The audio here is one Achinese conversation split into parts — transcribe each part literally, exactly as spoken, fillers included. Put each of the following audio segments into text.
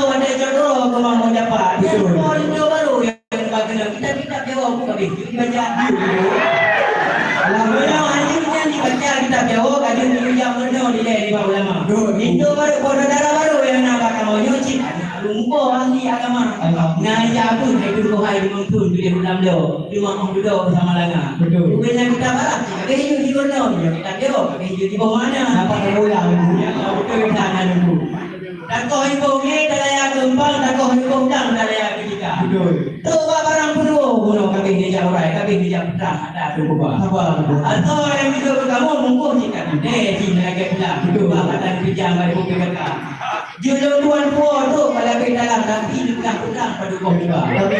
Contoh, watèe cot uroe keu Mak Mujafar. Betul. Contoh, Indo baru nyang ka keunong. Kitab-kitab Jawoe buka deh. Baca. Alhamdulillah, hanya nyan dibaca kitab Jawoe, ka jeuet diuji meurunoe dilèe lé para ulama. Betul. Indo baru, saudara baru nyang na bak kamoe nyoe cit. Lumpoe ahli agama. Alhamdulillah. Nah, ya, apa hai tu, hai, di Mengkun, tu dia ulam dia. Cuma orang duduk bersama langa. Betul. Bukan yang kita barang, habis itu di gunung, yang kita dia, habis itu di bawah mana? Dapat terpulang. Ya, betul, kan, aduh. Takoh iboh nge, talaya keumpang, takoh iboh dang, talaya keutika. Betul. Tu bak barang penuh. Uroe ka abéh dijak urai, ka abéh dijak peutang ata Teungku Bah. Haba, betul. Atau nyang jijok keu kamoe bungkôh cit ka teuntèe, cit lagèe pulang. Betul. Bah, mata geupijang bak ibu P K K. Jeuet lôn tuan puwoe trok bak lapèh dalam, tapi di peugah-peugah padub boh tiba. Tapi,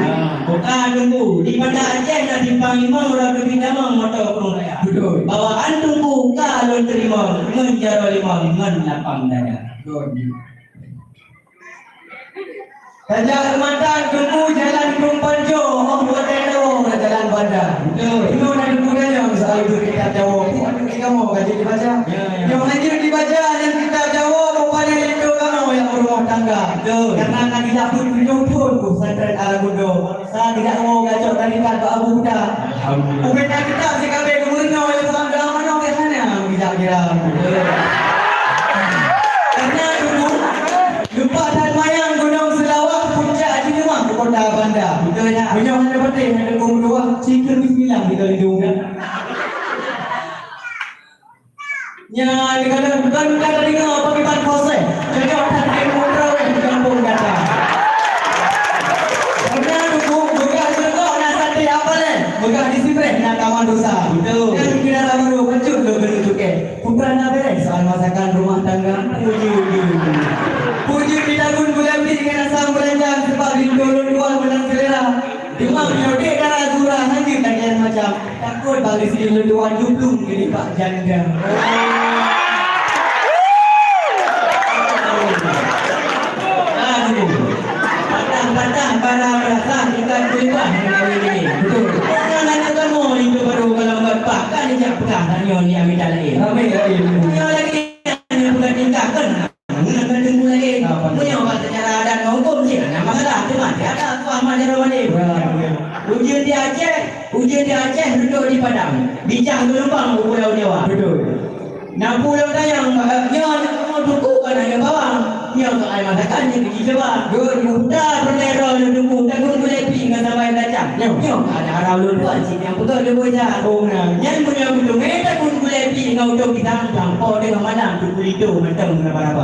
ha, bukan Teungku. Di Banda Aceh na simpang limong, uroe teubiet damong moto keunoe raya. Betul. Bawaan Teungku ka lôn teurimong, ngon jaroe limong, ngon lapang dada. Betul. Tajak Keumantan Teungku, jalan Krueng Panco, oh, bukan Dawo, jalan Banda. Betul. Itu na Teungku tanyong soal itu kitab Dawo. Bukan di kamoe ka jeuet dibaca. Ya, ya. Nyang hana jeuet dibaca, nyang kitab Dawo, bukan linto kamoe nyang beurumah tangga. Betul. Karena na dilakukan tujuh pun pesantren Aragundo. Sa tidak mau gacok tarikat bak Abu Huda. Alhamdulillah. Ubé na kitab si kabeh gubernur nyang sama doa manoe ke sana, bijak kira. Karena dulu, lupa dan mayang Gunong Seulawah, puncak Jeumeuah kota Banda. Betul, ya. Meunyoe hana patéh, hana gong dua, cikeur bismillah kita lindung. Nyan dikalon kon ka tadeungoe pakriban proses. Cocok that keu tarawèh di gampông gata. Karena dukung, beugah jeuet na saté apalé, beugah di Sibreh na Taman Rusa. Betul. Dan di Kiara Baru, bacut lôn keuneuk cukée. Peue na beureh soal masakan rumah tangga. Puji, puji, puji. Puji di lagun bulan di ngon asam beurajang, sebab linto lôn dua menang selera. Teuma meunyoe dek dara Zura hana lagèe macam, takot bak istri leutuan jublung keu nibak janda. Aduh. Patah-patah bara meurasa ikat kuliah ngon awé nyoe. Betul. Jangan hanya kamoe linto baru kalau enggak pak kan jak peugah tanyoe ni amita laén. Ramé laén. Nyoe lagi nyang peugah tingkah kan. Meunan ka teungku laén. Apa? Meunyoe bak seucara adat ngon huköm cit hana masalah, teuma tiada kuah mah jaroe maté. Ya, ya. Ujeuen di Aceh, ujeuen di Aceh, reudôk di Padang. Bijah geulumbang u Pulo Jawa. Betul. Na pulo tayang, nyoe, nyoe duku ka na nyoe bawang. Nyoe soai masakan nyang keuji coba. Good. Udah peureulèe droe lôn duku, takheun gulai pi ngon sambal kacang. Nyoe. Nyoe ada arau lôn tuan cit nyang peugah lôn bocah. Oh, nah. Nyan meunyoe geuteumé takheun gulai pi ngon utông pisang, bang po teungoh malam. Kulit tu mantong raba-raba.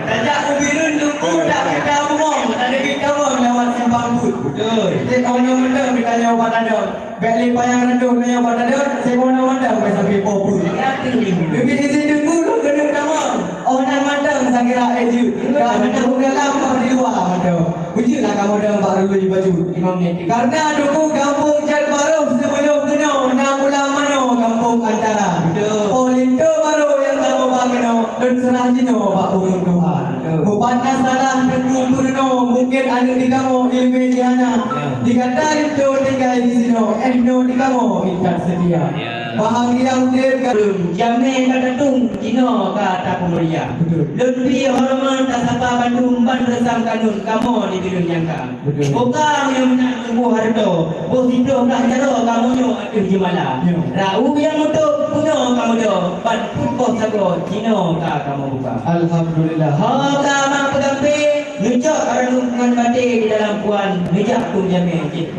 Tajak u Bireuen Teungku, tak mita bungong, tak ada mita bungong lewat simpang put. Betul. Cek ono mantong mita nyoe bak tadong. Bèk lé payang reutôh nyoe bak tadong, cek ono mantong bèk sampai po put. Ya, betul. Leubeh izin Teungku, lôn keuneuk tamong. Oh, nan mantong sakira éh jeuet. Ka mantong dalam, ka di luwa mantong. Beujeuet lah kamoe dong bak rului baju. Imam Niti. Karena duku gampông Jan Baroh sebelum keunoe na ulang manoe gampông Antara. Betul. Po linto baru nyang kamoe ba keunoe, lôn seurah jinoe bak ureueng tuha. Betul. Buban na salah teungku peurunoe, mungken aneuk di kamoe ileumèe jih hana. Ya. Di gata linto tinggai di sinoe, eh, noe di kamoe intat seutia. Ya. Bahagia udép ka jamé ka tatung, jinoe ka tapeumulia. Betul. Lôn bri horeumat tasapa bandum ban reusam kanun kamoe di Bireuen nyang ka. Betul. Bukang nyang meunan tuboh hareuto, boh siploh blah jaroe kamoe nyoe ateueh jeumala. Ya. Rau nyang meutôb bunoe kamoe dong, ban peuet boh sagoe jinoe ka kamoe buka. Alhamdulillah. Ho ka mak peugampé, neucok ranub ngon baté di dalam puan, neujak keu jamé jih.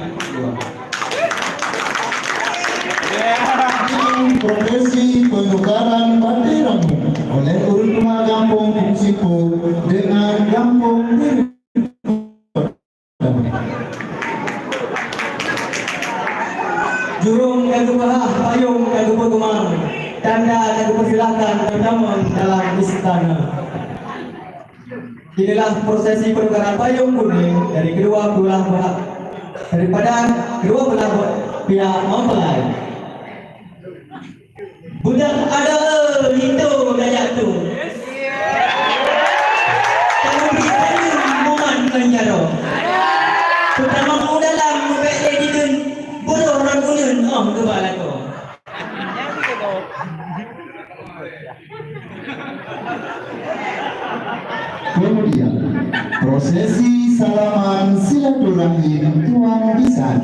Prosesi penukaran baté ranub oleh ureueng tuha gampông Pungsipo dengan gampông Bireuen. Jurông ka geupeuhah, payông ka geupeukeumang, tanda ka geupeusilahkan beutamong dalam istana. Inilah prosesi penukaran payung kuning dari kedua belah pihak, daripada kedua belah pihak mempelai. Beudôh adoe linto dayah tu. Kamoe bri payung mumat ngon jaroe. Peutamong u dalam meubèk lé dikeue, beurôh rot uneuen óh geuba lakoe. Kemudian, prosesi salaman silaturahim tuan bisan.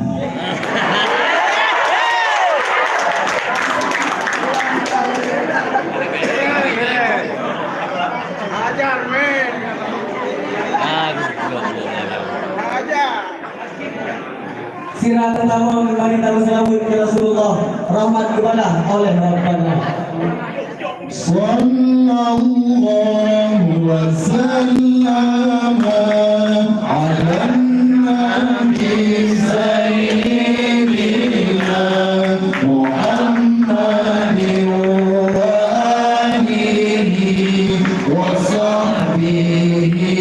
Ajar, men. Ajar. Sira teutamong mari taruh seulaweuet keu Rasulullah, rahmat geubalah oleh Rabbana. Sallallahu wasallam ala nabi sayyidina Muhammadin wa alihi wa sahbihi